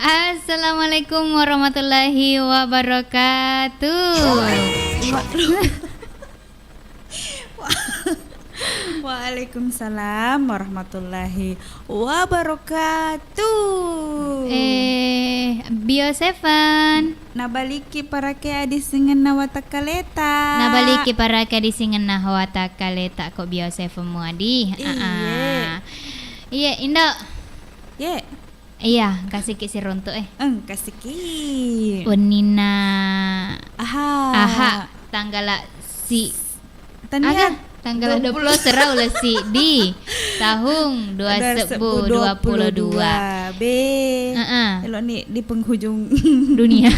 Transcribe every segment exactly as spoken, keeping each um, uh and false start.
Assalamualaikum warahmatullahi wabarakatuh. Waalaikumsalam warahmatullahi wabarakatuh. Eh, Bio Seven. Nabaliki parake adissingenna watakkaleta. Nabaliki parake adissingenna watakkaleta ko Bio Seven muadi. Iye. Aa. Iye, Indo. Ye. Iya, engkasiki siruntu e. Engkasiki. Wenninna Aha. Aha, tanggala si Tania. Aga? Tanggala dua puluh. Dua puluh serau lesi di tahung dua sebbu dua puluh dua. Be. Heeh. Elo ni di penghujung dunia.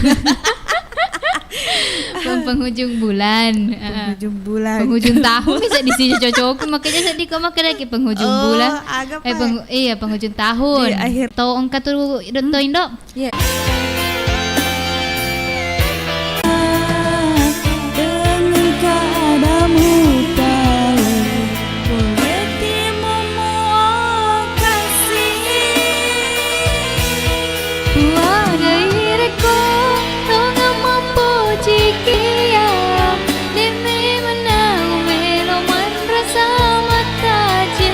Peng-, penghujung bulan. Heeh. Penghujung bulan. Penghujung tahun bisa di sini cocok. Makanya sedih kok makanya ke penghujung bulan. Oh, aga, eh, peng-, iya, penghujung tahun. Di akhir. Tau engka tu do-, to Indo. Iya. Dengan keadaanmu tahu, boleh timumu kasih. Puang gaireko, tonga mampoji kia, demi menau melo manrasa mataje.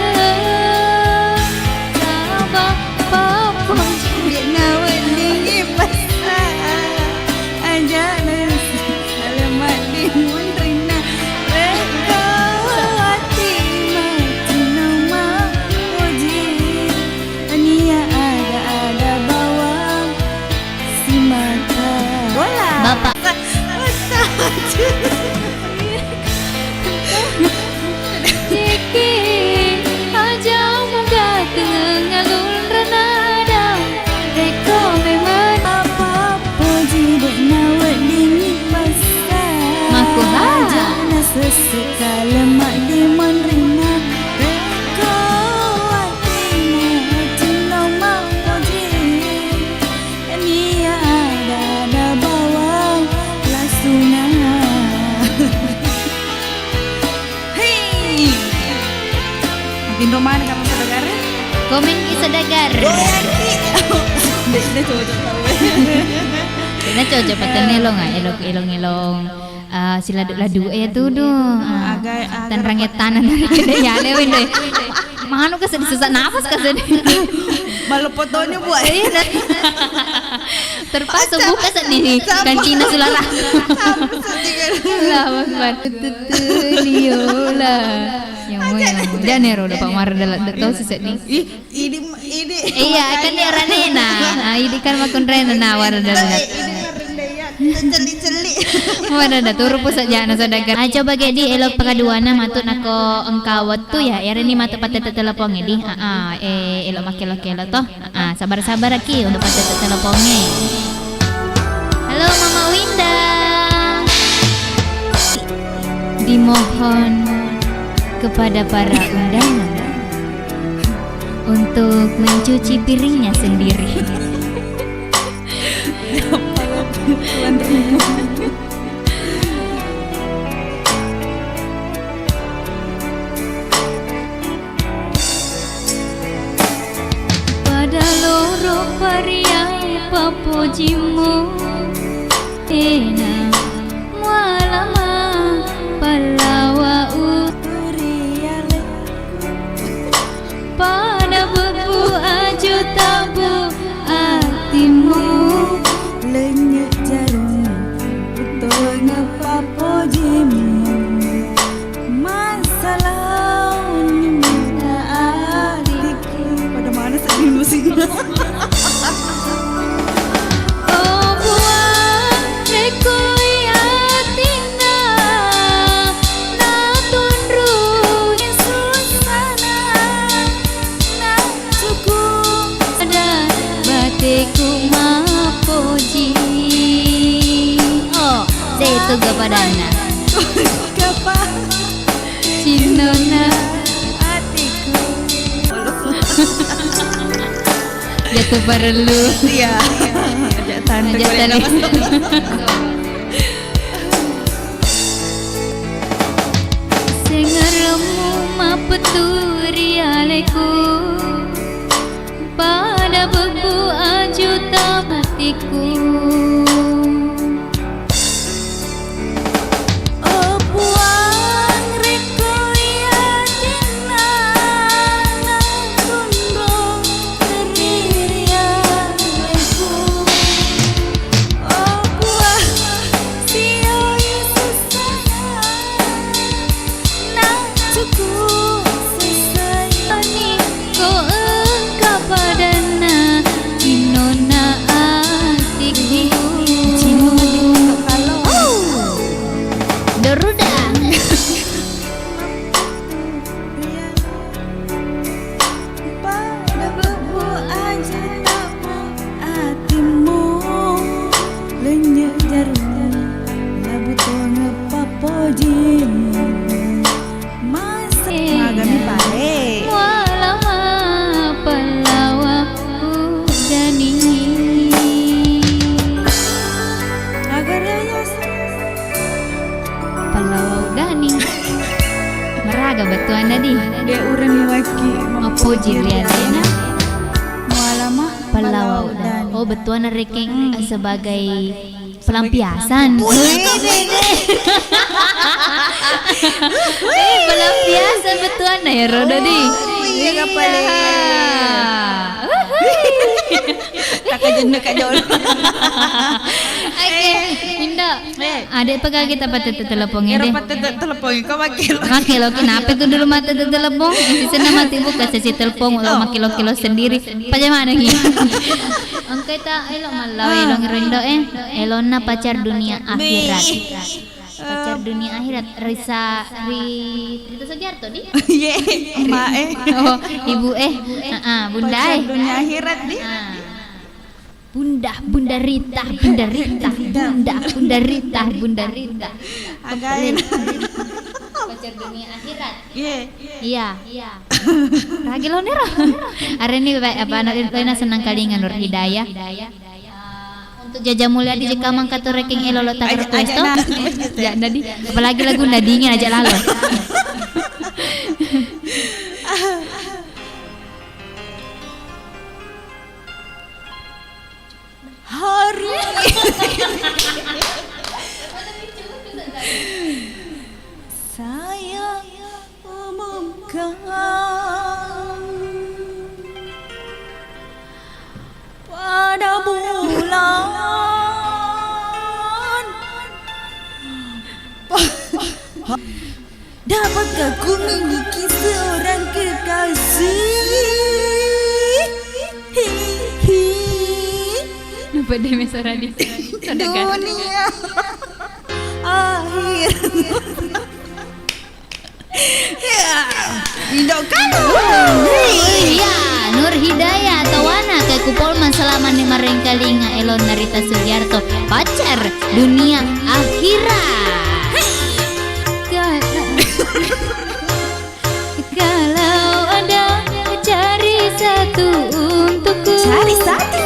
Saba Papoji naweddingi pessa, ajana sale maddimunrinna rekko ati macinna mapoji, nia ada-ada bawang simata. Bola. Bapak. Ciki, aja muga tengnga lunrena ada. Rekko memeng apa poji de'na weddingi passa. Makkuha. Aja nasesse kale maddimunrinna. Rekko atinna cinna mapoji. Nia ada-ada bawang lasuna. Hei. Tinro mana kamu saudagar? Komen ki saudagar. Goyang ki. Dia sudah cocok tau. Dia cocok patenna elong, ah, elok, elong, elong. Ah, siladu-ladu e tudu. Ah, aga, aga tanrange rapat. Tanah dari kene ya le wende. Manu ka sedih sesak nafas ka sedih. Malu fotonya buat. Iya, nah. Terpaksa buka sedih kantina sulara. Allahu Akbar. Tutuliula. Ya mo, ya mo. Janero dapat marah dalam detto sedih. Ih, Idi, idi. Iya, kan dia ranena. Ah, idi kan makkunrena na warna dalam. Idi marende ya. Kita celi-celi. Warna da turu pusat jana saudagar. Ah, coba gedi elo pakaduana matu nako engka wettu ya. Ereni matu patete telepon edi. Ah, ah, eh, elo makkelo-kelo toh. Ah, sabar-sabar ki untuk patete teleponnya. Halo Mama Winda. Dimohon kepada para undangan untuk mencuci piringnya sendiri. Tuan rumah. Pada loro pariang papojimmu, ena mualama pallawa uturiale. Pada bebbu aju tabu atimu, lenye jarum utonga papojimmu. Masalah minta atiku. Pada mana sedih musiknya? Oh, buang rekoi atinna, natunrui susana, nacuku ada bateku mapoji. Oh, setu gapadana. Kapa? Cinona atiku. Jatuh parellu. Iya. Ajak tante. Ajak tante. Sengerem Pellawau Dani. Maraga bettuanna di. De urani waki. Mappoji ri alena. Mualama Pellawau Dani. Oh, bettuanna rekeng, eh, sebagai pelampiasan. Wih, wih, wih. Eh, pelampiasan bettuanna ya, Rodo di. Oh, iya, kapale. Iya. Uhuy. Kaka jenna ka jolo. Oke, Indo. Eh. Ada apa kagak kita patete telepon ini? Ero patete telepon, kau makkelo. Makkelo, kenapa itu dulu mati telepon? Ini sana mati buka sesi telepon, lo makkelo-kelo sendiri. Bagaimana nih? Engka ta elo mallawa elo ngirondo eh. Elonna pacar dunia akhirat. Pacar dunia akhirat. Risa ri Rita Sugiarto di? Iya, emak eh. Oh, ibu eh. Heeh, bunda eh. Pacar dunia akhirat di. Ah. Bunda, Bunda Rita, Bunda Rita, Bunda, Bunda Rita, Bunda Rita. Again. Pacar dunia akhirat. Iya. Iya. Iya. Ragi lo nero. Areni apa anak lena senang kalinga Nur Hidayah. Untuk Jaja Mulia di jeka mangka to rekeng elo lo tak request to. Ya, jadi apalagi lagu nadingin aja lalo. Hari saya umumkan pada bulan. Dapatkah ku miliki seorang kekasih? Hi, hi. Lupa deh, Mesaradi. Dunia akhir. Ya, Indo kamu. Iya, Nur Hidayah, tawana kayak kupol man selama ni marengkalinga elon Narita Sugiarto, pacar dunia akhirat. Ka-, kalau ada, cari satu untukku. Cari satu.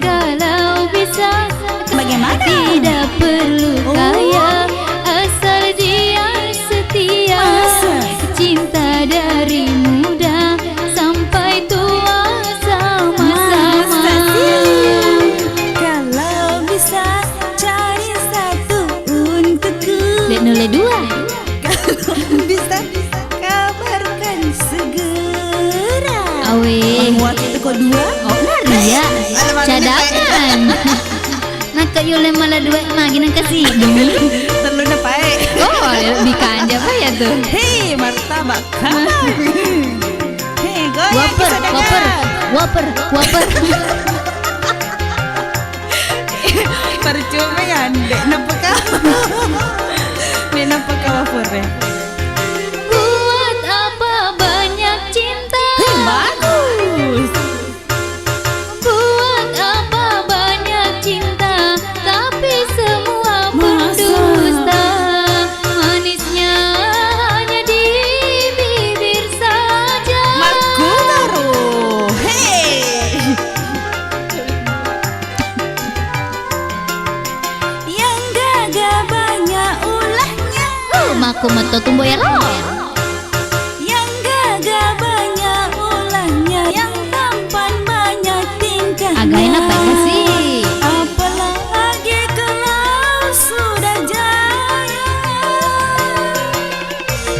Kalau bisa, bagaimana? Tidak perlu kaya, asal dia setia. Masa? Cinta dari muda sampai tua sama-sama. Masa sih? Kalau bisa, cari satu untukku. Dek nole dua. Kalau bisa, kabarkan segera. Awe. Muat itu kok dua? Oh, iya. Cadangan. Naka yole malah dua magi nang kasi. Tellu na pae. Oh, ya, lebih kanja apa ya tuh? Hei, martabak. Hei, goyang. Waper, waper, waper, waper. Percuma ya, dek napaka. Dek napaka wafer ya. Buat apa banyak cinta? Hei, bagus. Buat apa banyak cinta, tapi semua berdusta. Manisnya hanya di bibir saja. Makkugaro. Hei. Yang gagah banyak ulahnya. Uh, makku meto tumbo ero. Yang gagah banyak ulahnya, yang tampan banyak tingkahnya. Againa paikasi. Apalagi kalau sudah jaya.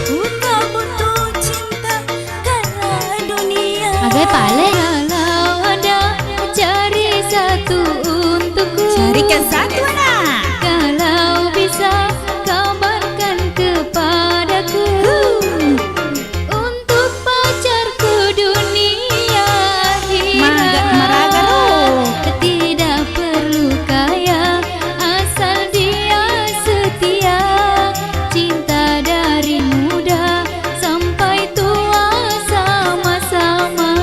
Ku tak butuh cinta karena dunia. Agai pale. Kalau ada, cari satu untukku. Carikan satu, nak. Kalau bisa, kabarkan kepadaku. Huh. Untuk pacarku dunia akhirat. Maga-, maraga ro. Tidak perlu kaya, asal dia setia. Cinta dari muda sampai tua sama-sama.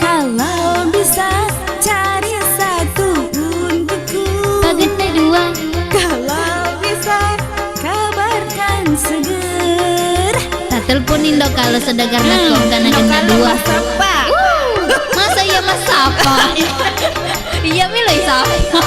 Kalau bisa cari satu untukku. Pagenne dua. Kalau bisa kabarkan segera. Tak telepon Indo kalau sedengar nakon karena kena dua. Masapa? Uh, masa iya masapa? Iya, melo isapa.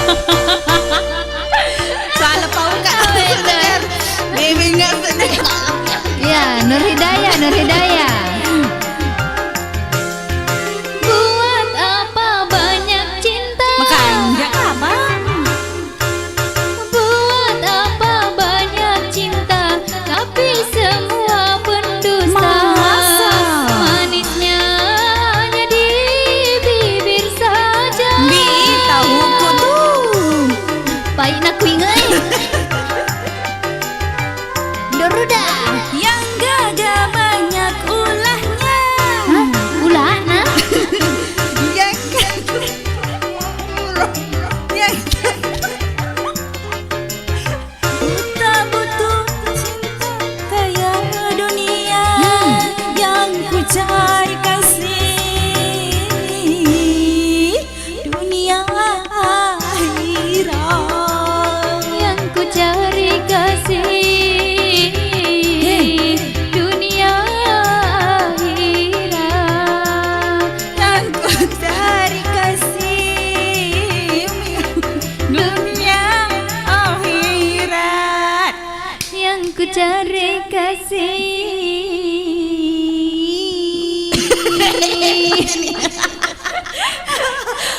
Ku care kasih.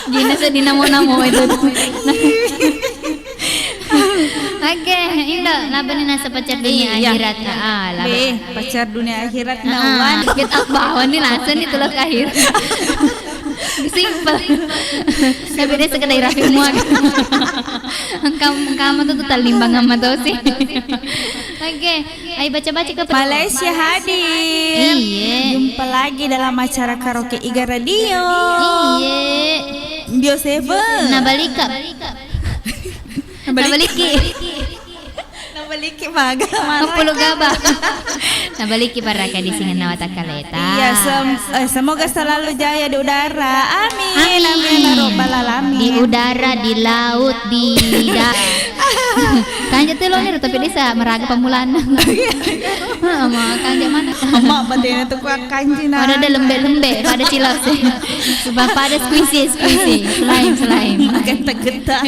Gina sedih namo-namo itu. Oke, Indo, napa ni nasa pacar dunia Iya. akhirat? Ah, laba. Be, pacar dunia akhirat Ah, nawan. Kita bawa ni langsung ni tulak akhir. Simple. Tapi dia sekedar rapi muak. Engkau, engkau mah tuh talimbang sama tuh sih. Oke, ayo baca-baca ke Malaysia hadir. Iya. Jumpa lagi dalam acara karaoke Iga Radio. Iya. Bio Seven. Nah, balik, Kak. Nah, balik. Nah, balik. Nabaliki maga. Sepuluh gaba. Nabaliki baraka di singenna watakkaleta. Iya, sem-, eh, semoga selalu jaya di udara. Amin. Amin. Amin ya rabbal alamin. Di udara, di laut, di da-, kanja telone tapi desa maraga pamulanna. Heeh, ma kanja mana? Emak batena tuh kuat kanji na. Pada ada lembe-lembe, pada cilas. Sebab pada squishy, squishy. Slime, slime. Makan tegeta.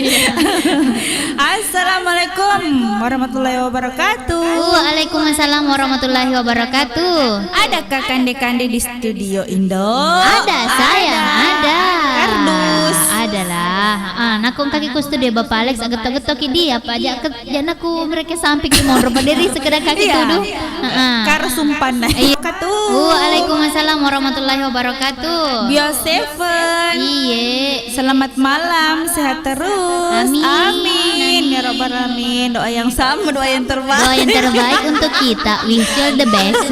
Assalamualaikum warahmatullahi wabarakatuh. Waalaikumsalam warahmatullahi wabarakatuh. Adakah kande-kande di studio Indo? Ada, sayang, ada. Kardus. Adalah. Ah, nakong kaki ku studio Bapak Alex, getto-getto ki dia, apa aja ke, jana ku mereka samping ki monro pada diri sekedar kaki Iya. tuduh. Heeh. Karo sumpan. Iya. Katu. Waalaikumsalam warahmatullahi wabarakatuh. Bio Seven. Iye. Selamat malam, sehat terus. Amin. Amin. Ya rabbal alamin. Doa yang sama, doa yang terbaik. Doa yang terbaik untuk kita. Wish you the best.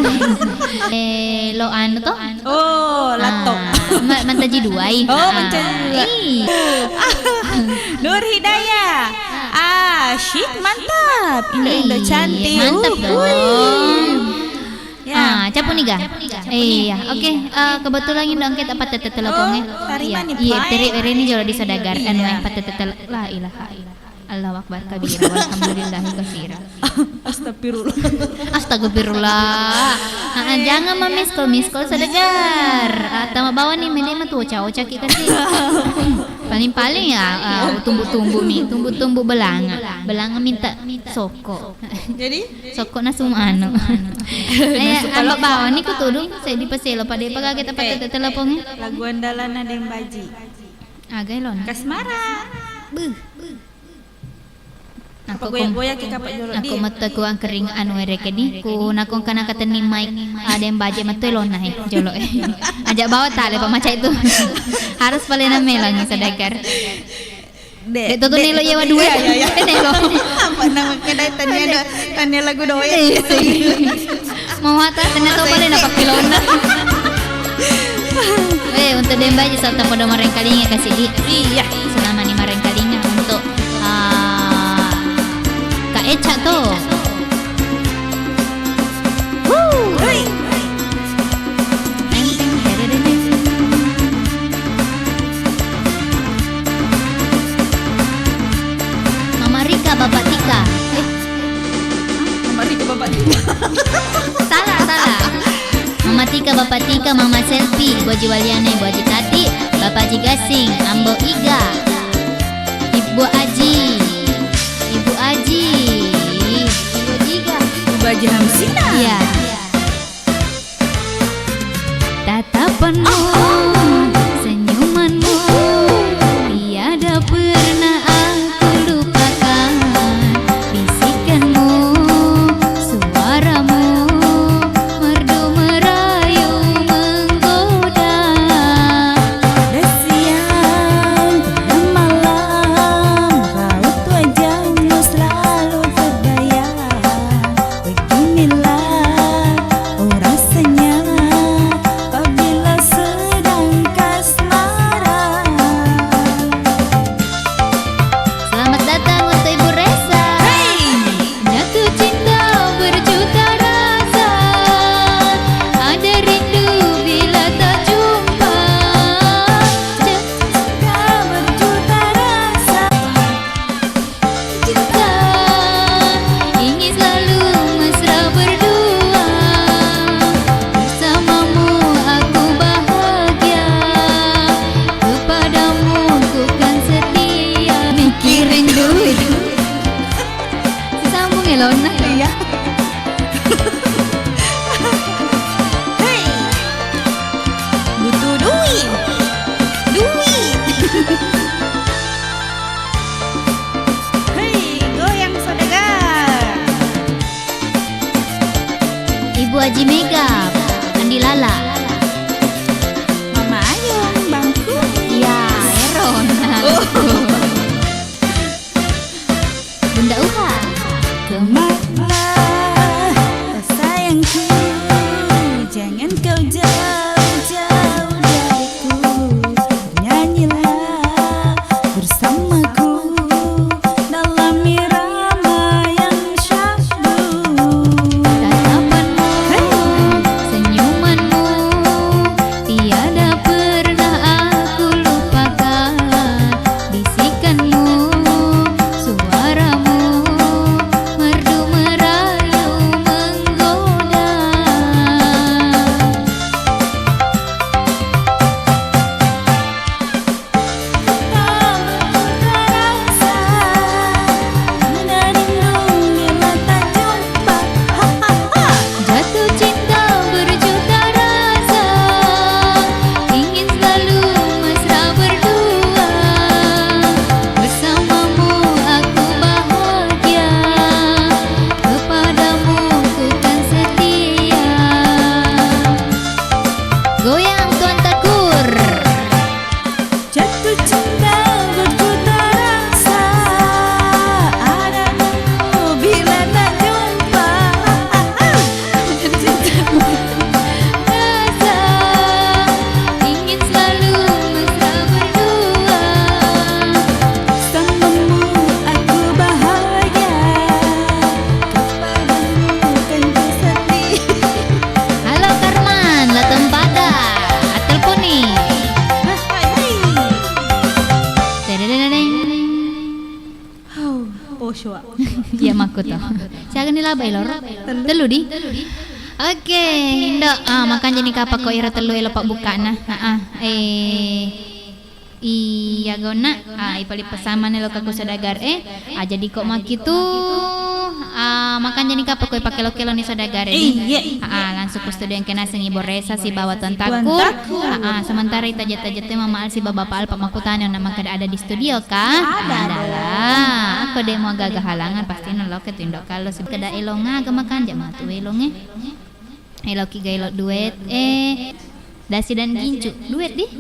Eh, lo anu toh? Oh, lato. Ah, ma-, mantaji duai. Oh, Ah, mantaji duai. Ih. Nur Hidayah. Ah, syik, mantap. Indo-indo Ih, cantik. Mantap Uh, dong. Wih. Ya. Ah, capu nih, ga? Iya, oke. Eh, kebetulan ini dong kita patah telepon Oh, ya. Tarima Iya, nih, iya, Pak. Teri Reni jolo di Sadagar, Iya. Anu, yang patah telepon. La ilaha illallah. Allahu Akbar kabira, walhamdulillahi katsira. Astagfirullah. Astagfirullah. Ah, jangan ma-miss call, miss call Sadagar. Ah, tama bawa nih, mede mah tuh oca-oca ki kasih. Paling-paling ya, ah, tumbuh-tumbuh mi, tumbuh-tumbuh belanga. Belanga minta soko. Jadi? Soko nasu anu. Eh, Nasu amba paloko. Bawa nih ku tudung, saya di paselo pada apa kita patah telepon ya? Lagu andalan ada yang baji. Aga elona. Kasmara. Buh. Apa Aku kom-, goyang-goyang ki kapak jolo aku dia? Metto ku angkering anu erekeni, ku nakong kana katenni mai, ada yang baje metto elona, eh, jolo, eh. Ajak bawa tale, Pak, macam itu. Harus pale na melangi Sadagar. Dek, Dek, tutu dek, nelo tutu yewa nelo. Dua. Iya, iya, iya. Nelo. Apa nang kedai tanya do, tanya lagu doya. Iya, iya. Mau hata, ternyata balik dapat pilona. Eh, untuk demba aja serta pada marengkalinga kasih di. Iya. Selama ni marengkalinga untuk, ah, Kak Eca tuh. Wuh. Hei. Mama Rika, Bapak Tika. Eh, Mama Rika, Bapak Tika. Salah, salah. Mama Tika, Bapak Tika, Mama Selfie, Ibu Haji Waliana, Ibu Haji Tati, Bapak Haji Gasing, Ambo Iga, Ibu Aji, Ibu Aji, Ibu Jiga, Ibu Haji Hamsina. Iya. Tatapanmu, senyumanmu, tiada pernah aku lupakan. Bisikanmu, suaramu, merdu merayu menggoda. Pada siang dan malam, raut wajahmu selalu terbayang. Beginilah Aji Mega, Andi Lala. Mama Ayung, Bangku. Iya, ero. Oh. Bunda Uha. Kemana, oh sayangku, jangan kau jauh-jauh dariku. Nyanyilah bersamaku dalam irama yang syahdu. Tatapanmu, hey, senyumanmu, tiada pernah aku lupakan. Bisikanmu, suaramu, merdu merayu menggoda. Kamu terasa, ada rindu bila tak jumpa. Ha, ha, ha. Jatuh cinta berjuta rasa, ingin selalu mesra berdua. Bersamamu aku bahagia, kepadamu ku kan setia. Goyang Tuan Takur. Jatuh cinta berjuta rasa, ada rindu bila tak jumpa. Rasa ingin selalu mesra berdua. Bersamamu aku bahagia, kepadamu kan ku setia. Halo Karman, La Tempaga, attelponi. Hai, hai, hai. Tedededeng. Hau, oh, syoa. Iya, makko to. Siaga ni labai loro? Tellu. Tellu di? Oke, Indo. Ah, makanja ni kapang ko iro tellu elo pabbukana. Heeh. Eh, iya gonna. Ah, ipali pesamane lo kaku sadagar e. Ah, jadi ko makkitu, ah, makanja ni kapang ko ipakelo-kelo ni sadagar e. Iya. Ah, langsung ku studio engka naseng Ibu Resa sibawa Tuan Takur. Tuan Takur. Ah, sementara itaja-taja te Mama Al sibawa Bapak Al pa makkutana na makkeda ada di studio ka? Ada. Ada lah. Ko de' muagaga halangan pasti naloke tu Indo Kallo si keda elong aga makanja matu elongnge. Eloki ga elo duet e. Dasi dan Gincu duet di?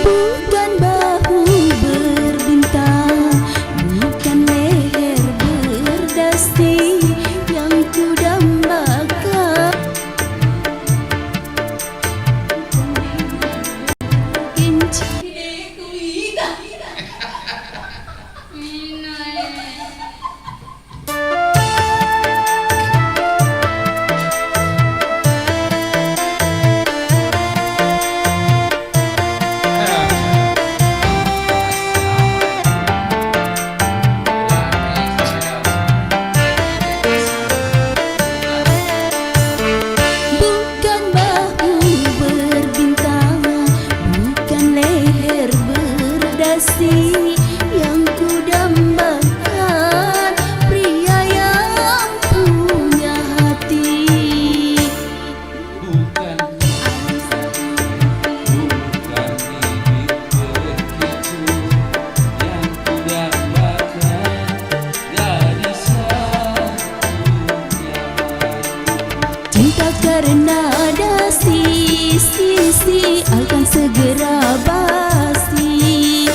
Bukan bahu berbintang, bukan leher berdasi yang kudambakan. Bukan bahu berbintang, bukan leher berdasi yang kudambakan, pria yang punya hati. Bukan, bukan bibir begitu yang kudambakan, gadis yang punya hati. Cinta karena dasi, sisi akan segera basi.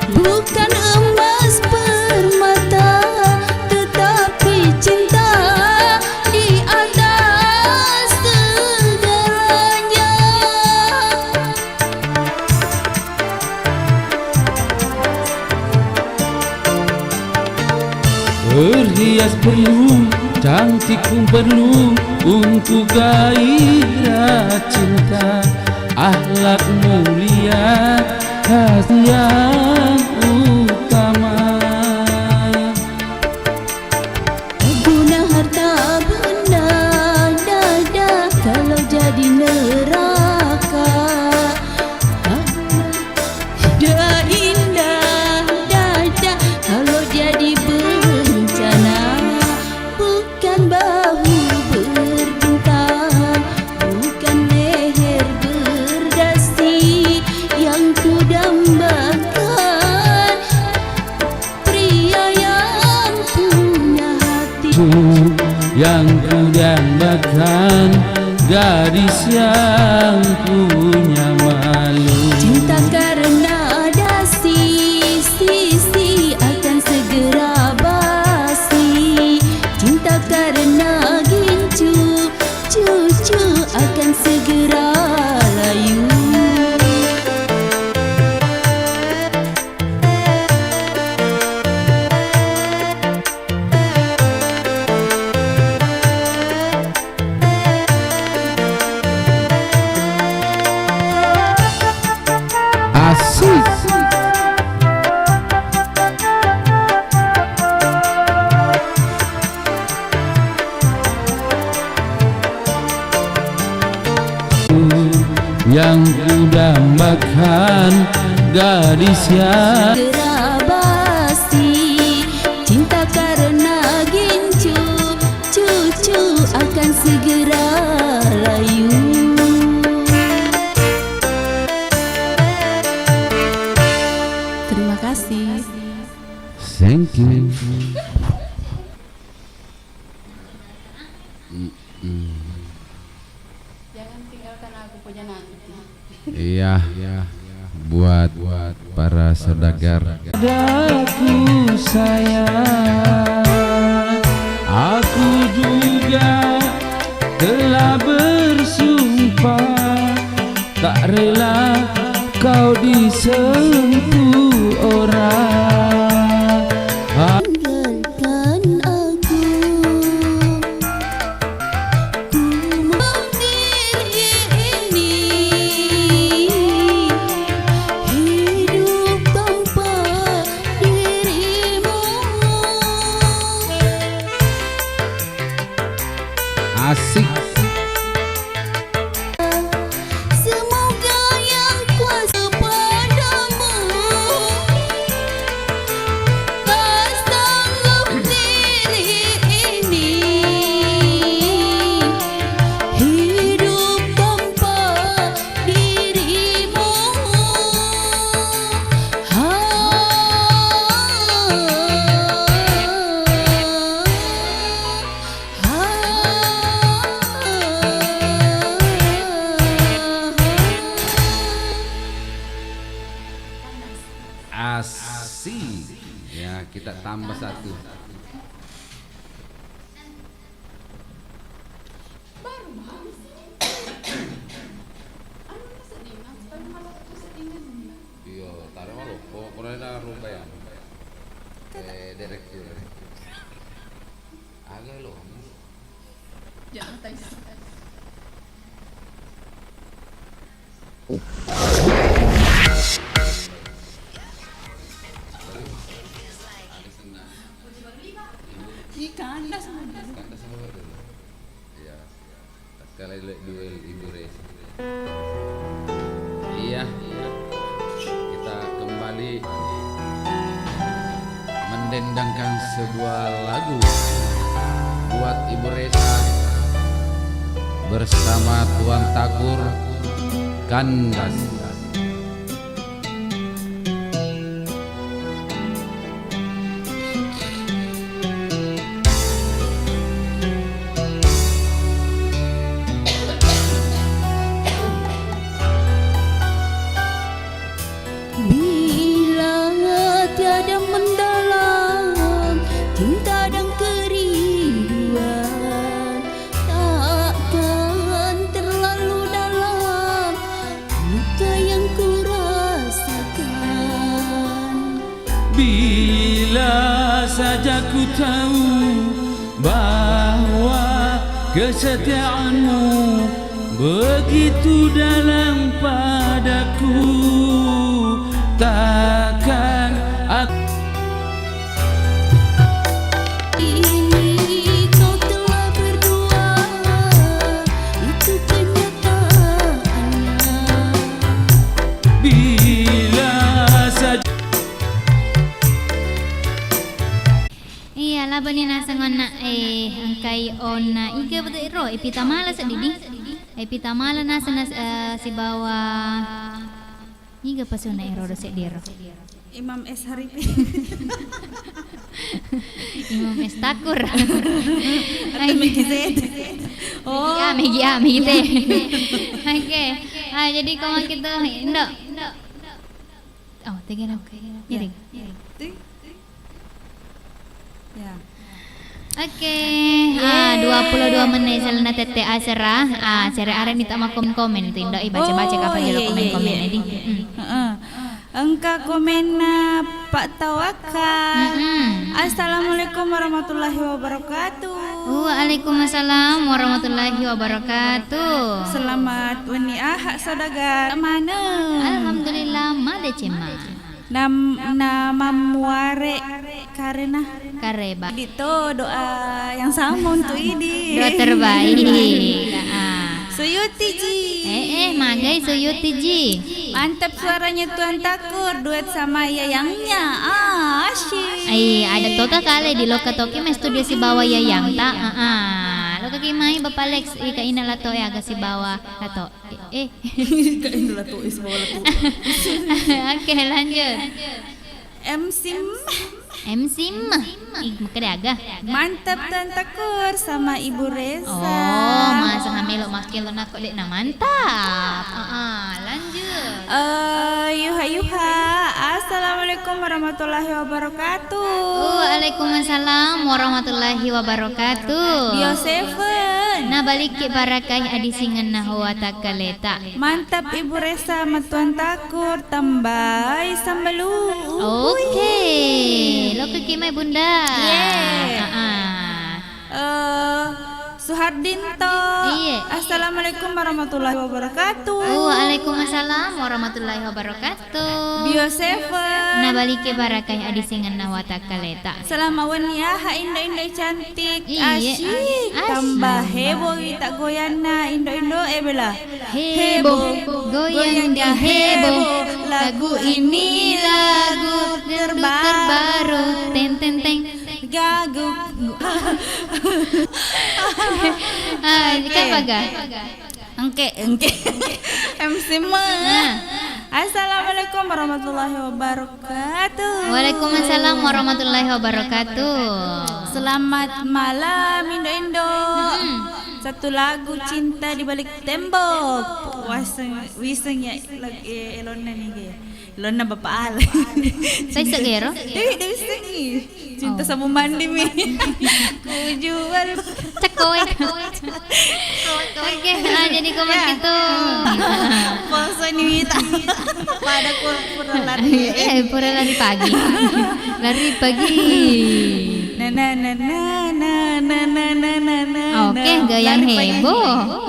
Bukan emas permata, tetapi cinta di atas segalanya. Berhias perlu, cantik pun perlu untuk gairah cinta. Akhlak mulia, khasiat yang utama. Guna harta benda, dada, kalau jadi neraka. Dah indah, dada, kalau jadi bencana. Bukan bahu berbintang, bukan leher berdasi yang kudambakan. Pria yang punya hati. Yang kudambakan, gadis yang punya malu. Cinta karena dasi, sisi akan segera basi. Cinta karena gincu, cucu akan segera layu. Asik. Yang kudambakan gadis yang segera basi, cinta karena gincu, cucu akan segera layu. Terima kasih. Thank you. Mm-mm. Jangan tinggalkan aku, Puja Nanti. Iya, buat para saudagar. Padaku sayang, aku juga telah bersumpah, tak rela kau disentuh orang. Tinggalkan aku. Ku mengkiri ini hidup tanpa dirimu. Asik. Semoga yang kuasa padamu tak sanggup diri ini hidup tanpa dirimu. Ha. Asik. Ya, kita tambah satu. Iya, taro maloppo, pura na rumba ya. Eh, direktur. Aga lo. Jangan tanya. Ih, kandas. Kandas sama dulu. Iya. Takkala le duel Ibu Resi. Iya, kita kembali mendendangkan sebuah lagu buat Ibu Resa bersama Tuan Takur, Kandas. Bila Bila saja ku tahu bahwa kesetiaanmu begitu dalam padaku, takkan aku Ini kau telah berdua, itu kenyataannya. Bila saja Iya, labani naseng onna, eh, engkai onna iga betul ro, Epi Tamala sedidi. Epi Tamala naseng nas-, eh, sibawa Niga pasuna ero do seddiro? Imam S Haripi. Imam S Takur. Atau Megi Z. Oh. Megi A, Megi A, Megi T. Oke. Ah, jadi ko makkitu, Indo. Oh, tegena. Oke. Jadi. Ya. Oke, ah, dua puluh dua menit selena tette asera. Ah, cere areni ta makkom-komen tu Indo, eh, baca-baca. Oh, kapang jolo iya, iya, komen-komen iya. Edi. Mm. Heeh. Engka komenna Pak Tawakal. Mm-mm. Assalamualaikum warahmatullahi wabarakatuh. Waalaikumsalam warahmatullahi wabarakatuh. Selamat wenni Ahad, saudagar. Mana? Alhamdulillah, madeceng ma. Nam-, namammuare karena kareba. Idi to doa yang sama untuk Idi. Doa terbaik. Ah. Suyuti ji. Eh, eh, magai Suyuti ji. Mantap suaranya Tuan Takur, duet sama Yayangnya. Ah, asyik. Ai, ada toka kale di loka toki me studio sibawa Yayang ta. Ah, ah. Loka ki mai Bapak Lex, ika ina lato e aga sibawa lato. Eh, eh. Kain dulu tuh, is, bawa tuh. Oke, lanjut. M Sim. M Sim. Ih, makkeda aga? Mantap, Tante Kur sama Ibu Reza. Oh, masa hamelo makkelo nako dek na mantap. Ah, ah, lanjut. Eh, yuha, yuha. Assalamualaikum warahmatullahi wabarakatuh. Waalaikumsalam warahmatullahi wabarakatuh. Bio Seven. Nabalikki barakai adisingenna hoa takkaleta. Mantap, Ibu Resa, Matuang Takur, tambai sambalu. Oke, lokaki mai, Bunda. Ye. Ah, ah. Eh, Suhardinto. Iye. Assalamualaikum warahmatullahi wabarakatuh. Waalaikumsalam warahmatullahi wabarakatuh. Bio Seven. Nabalikki barakai adisingenna hoa takkaleta. Selamat wenni aha, indo-indo cantik. Iye. Asyik. Asyik. Tambah heboh ita goyanna indo-indo, eh, bela. Heboh, goyang di heboh. Lagu ini lagu terbaru. Terbaru. Teng, teng, teng. Gagu. Ah, oke. Siapa, Ga? Engke, engke. M C Ma. Nah. Assalamualaikum warahmatullahi wabarakatuh. Waalaikumsalam warahmatullahi wabarakatuh. Selamat malam, Indo-Indo. Mm-mm. Satu lagu Cinta di Balik Tembok. Waseng, wiseng ya, lag-, eh, elonna ni ge. Elonna Bapak Al. Sai segero? Dewi, Dewi Sengi. Cinta. Oh. Sabun mandi mi. Kujual. Cekoi. Oke, ah, jadi ko makkitu. Poso ni mita. Pada ku pura lari. Eh, pura lari pagi. Lari pagi. Na, na, na. Oke, goyang heboh.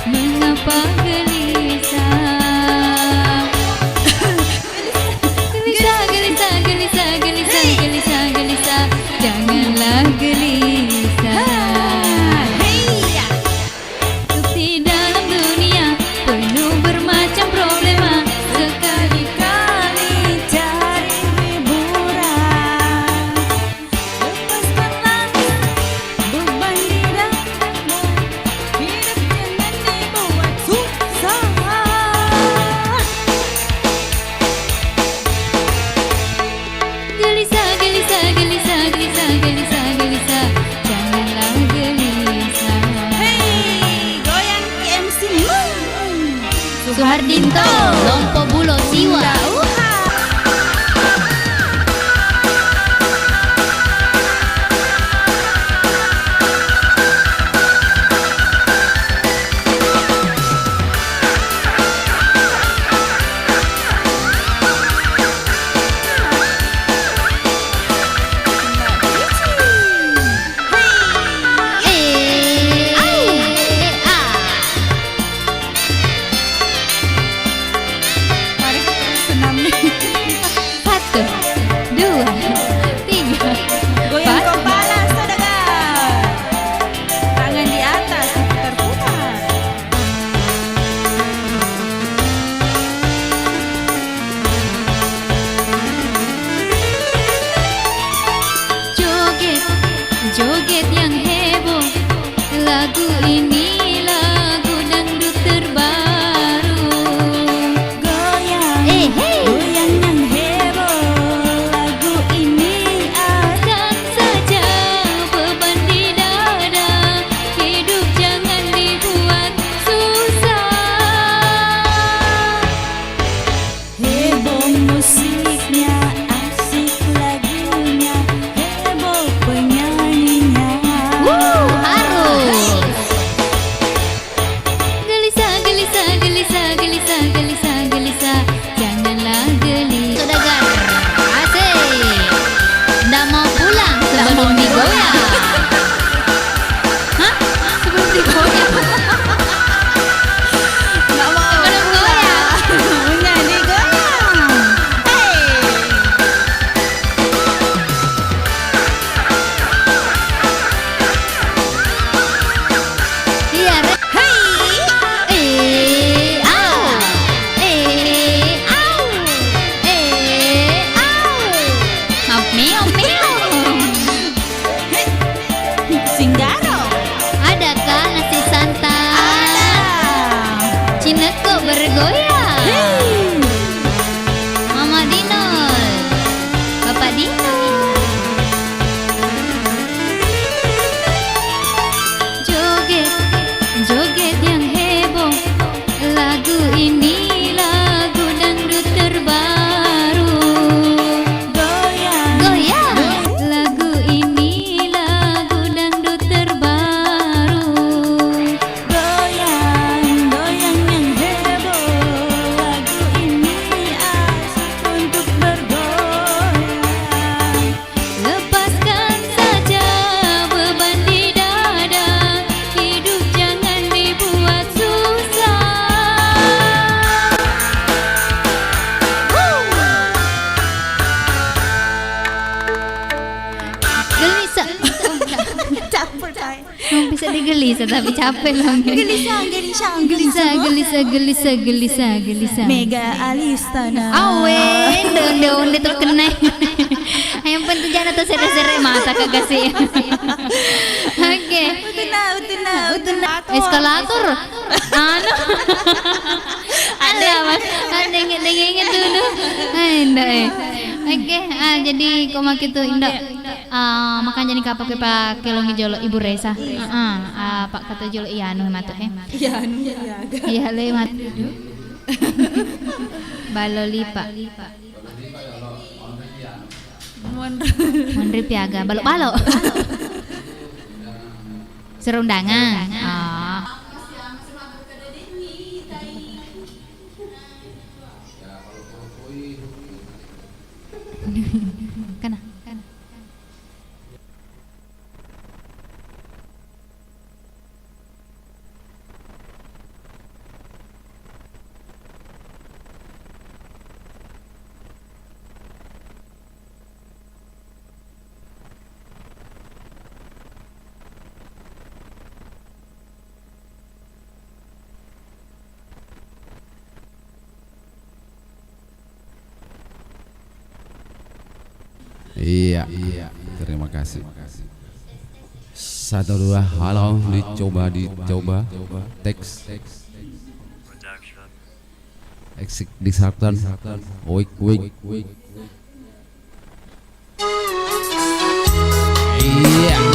Mengapa gelisah? Gelisah, gelisah, gelisah, gelisah, gelisah, gelisah. Janganlah gelisah. Di dalam dunia penuh bermacam problema, sekali-kali cari hiburan. Lepaskanlah beban di dadamu, hidup jangan dibuat susah. Gelisah, gelisah, gelisah, janganlah gelisah. Hei, goyang M C Mung. Suhardinto, Lompo Bulo Siwa. Uha. Digelisah tapi capek loh. Gelisah, gelisah, gelisah, gelisah, gelisah, gelisah, gelisah. Mega Alistana. Awe, onde, onde, onde tuh kena. Yang penting jangan tuh sere-sere mata kagak sih. Oke. Utuna, utuna, utuna. Eskalator. Anu. Ada, Mas. Ah, denge-, dengenge dulu. Ah, indah, eh. Oke, ah, jadi kok makin tuh indah. Ah, makanya nih kapake pakelongi jolo Ibu Resa. Iya. Heeh, ah, Pak kata jolo iya anu matu he. Iya anu iya. Iya le matu. Balo lipa. Monri piaga balo-balo. Serundangan. Oh. Kana, kana. Iya. Terima kasih. Satu, dua, halo, dicoba, dicoba. Teks. Exit disruptor. Wik, wik. Iya.